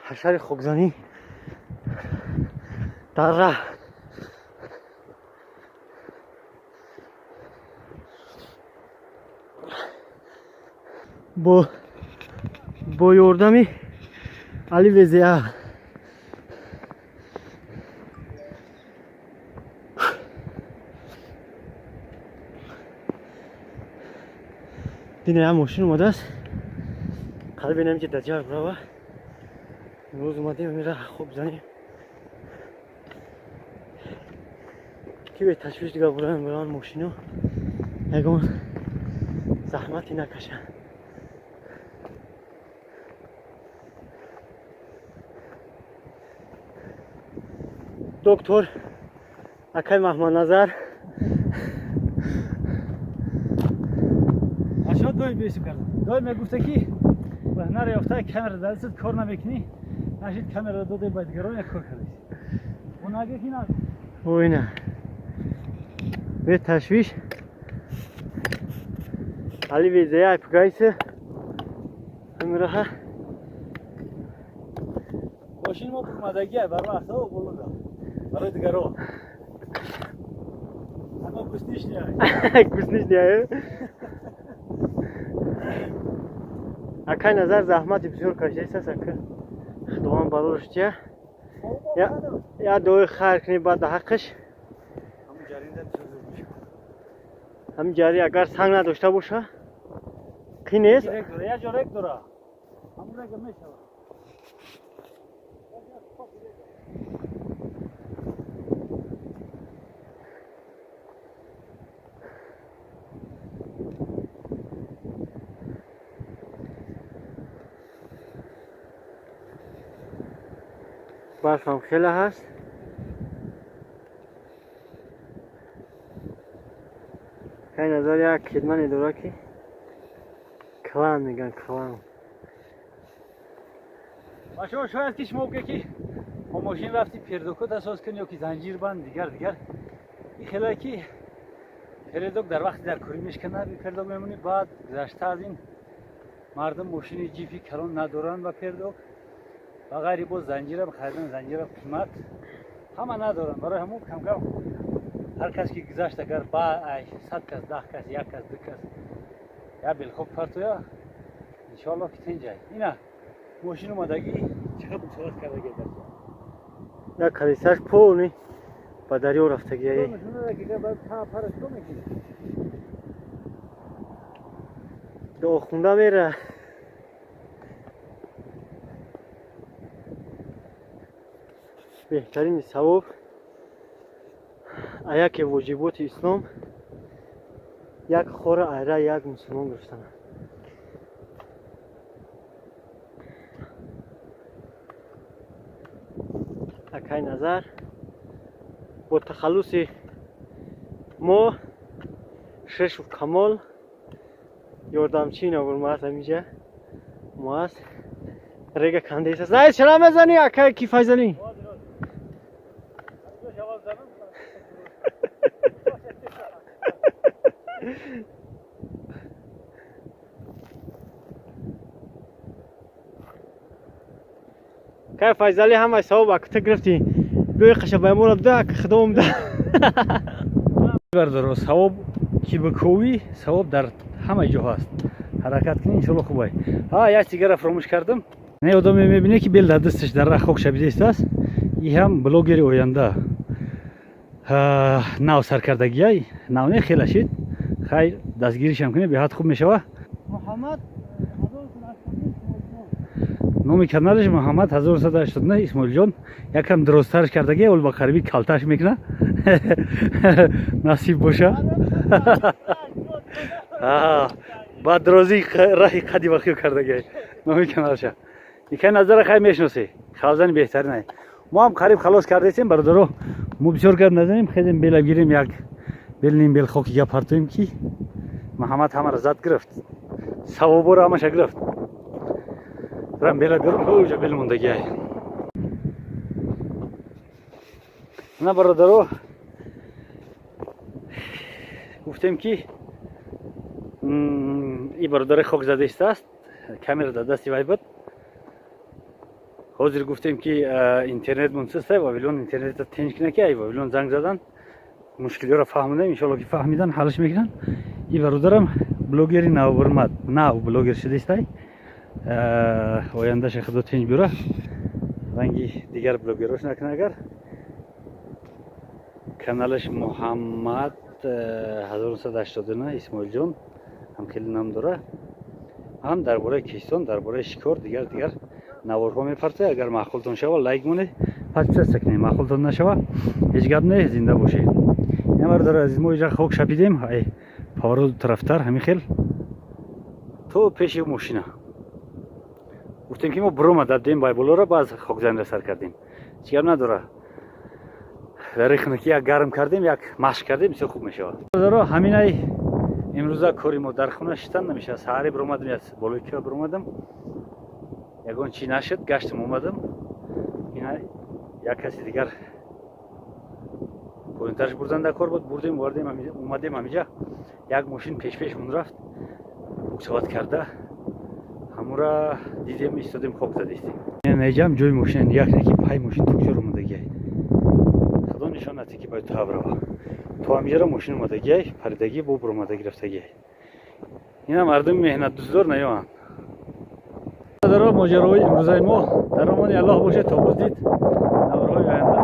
Ҳашари хокзанӣ дар раҳ. Бо ёрдами Али Везеа. Дине, як мошин омадааст. Қалб бинам, ки даҷар брава. Имрӯз омадем мира хоб занем, ки бе ташвиш дигар буран буран мошино ягон заҳмате накашанд. Доктор акай Маҳмадназар. Ашо доим бесим кардам. Доим мегуфта, ки баҳнара ёфта, камера дастат, кор намекунӣ. Нашид, камера доде ба дигарон, як кор кардӣ. Онаге ки на. Оина, бе ташвиш Али Везея пугайса ҳамираҳа. Мошин мо бумадагия барои асо болуда. Барои дигаро. Ама гуснишния. Гуснишния. Акай Назар заҳмати бисёр кашидааст, ака. Худованд барораш тия. Я дуои хайр кунӣ баъд да ҳаққаш. Ҳамун ҷаринда бисёр зур мешавад. Ҳамин ҷари агар санг надошта боша, қин нест. Рек дора, як ҷо рек дора. Ҳамун река мешавад. Барфам хеле ҳаст. Акай Назар як хидмане дора, ки клан меган, клан. Ба шумо шояд ки шумо бигӯед, ки бо мошин рафти, передок о тасоз кун ё ки занҷир банд, дигар дигар. Ин хеле ки передок дар вақти дар кӯрӣ мешканад, передок мемонӣ. Баъд гузашта аз ин, мардум мошини ҷипи калон надоранд ба передок, ба ғайри боз занҷирам харидан, занҷирам қимат, ҳама надоранд. Барои ҳамун камкам ҳар кас ки гузашт, агар ба ай 100 кас, 10 кас, як кас, ду кас я белхок партоя, иншоалло ки тинҷай. Ина мошин омадагӣ, чӣ қадр сурат кардаги дар. Як калисаш полный ба дарё рафтагиаи. Параш мекунӣ. Дуохунда мера. Беҳтарини савоб, а яке воҷиботи ислом, як хора айра як мусулмон гирифтана. Акай Назар бо тахаллуси мо Шешов Камол ёрдамчии навурмааст. Ҳаминҷа моаст, рега кандест. Най, чара мезанӣ, акай ки Файзалӣ? Кай Файзалӣ, ҳамаи савоб акта гирифтӣ, биёи қашабаймора буда, ака худом да. Бардоро, савоб ки бикӯвӣ, савоб дар ҳама ҷо ҳаст. Ҳаракат кунӣ, иншолло хубай. Ҳа, як сигара фаромӯш кардам. Не, одаме мебине, ки бел дар дасташ дар раҳ хок шабидааст. И ҳам блогери оянда, нав саркардагиай, нав не, хела шид. Хайр, дастгиришам кунед, беҳад хуб мешава. Муҳаммад. Номи каналаш Муҳаммад 1989 Исмоилҷон. Якам дуросттарш кардаги, ол ба қариби калташ мекуна, насиб боша. Ба дурозии раҳи қади вақиё кардаги номи каналша. Икай Назара хай мешиносӣ, халзани беҳтаринай. Мо ҳам қариб халос кардесем, бародаро. Мо бисёр гап назанем, хезем, бела гирем, як бел, ним бел хоки гап партоем, ки Муҳаммад ҳамаро зад гирифт, савоборо ҳамаша гирифт. Рам бела бирум, уҷа бел мондагиай. На, бародаро, гуфтем, ки и бародари хок зада истааст, камера дар дасти вай буд. Ҳозир гуфтем, ки интернетмон систай, Вавилон интернета тинч кина, ки ай Вавилон занг задан, мушкилиёро фаҳмидем, иншоалло, ки фаҳмидан, ҳалш мекунанд. И бародарам блогери навбурмад, нав блогер шудистай, ояндаша Худо тинч бюра, ранги дигар блогерош накунад. Агар каналаш Муҳаммад 1989 Исмоилҷон ҳам хеле ном дора, ҳам дар бораи киштон, дар бораи шикор, дигар дигар наворҳо мепартояд. Агар маъқултон шава, лайк монед, подписаться кунед, маъқултон нашава, ҳеҷ гап не, зинда бошед. Ина, бародари азиз, мо иҷа хок шапидем, ай повороту тарафтар ҳамин хел то пеши мошина. Гуфтем, ки мо биромада дем байболоро, баъз хокзанира сар кардем. Ҳеҷ гап надора, дар хунукӣ як гарм кардем, як машқ кардем, бисёр хуб мешавад. Бародаро, ҳаминай имрӯза кори мо. Дар хона шиштан намешавад. Саҳаре биромадем, аз болои кӯҳ биромадам, ягон чӣ нашуд, гаштам, омадам. Ина як каси дигар поёнтарш бурдан дар кор буд, бурдем, овардем, омадем. Ҳамиҷа як мошин пешпешмон рафт, буксовать карда, ҳамура дидем, истодем, хок задистем. Неҷам ҷои мошина нигоҳ кунед, ки пай мошин то куҷо омадагиай. Худо нишон нади, ки бояд то рава. То ҳамиҷаро мошин омадагиай, паридагӣ бо буромадагӣ рафтагиай. Ина мардуми меҳнатдӯстдор наёанд. Бародаро, моҷароҳои имрӯзаи мо. Дар амони Аллоҳ бошед то боздид наворҳои оянда.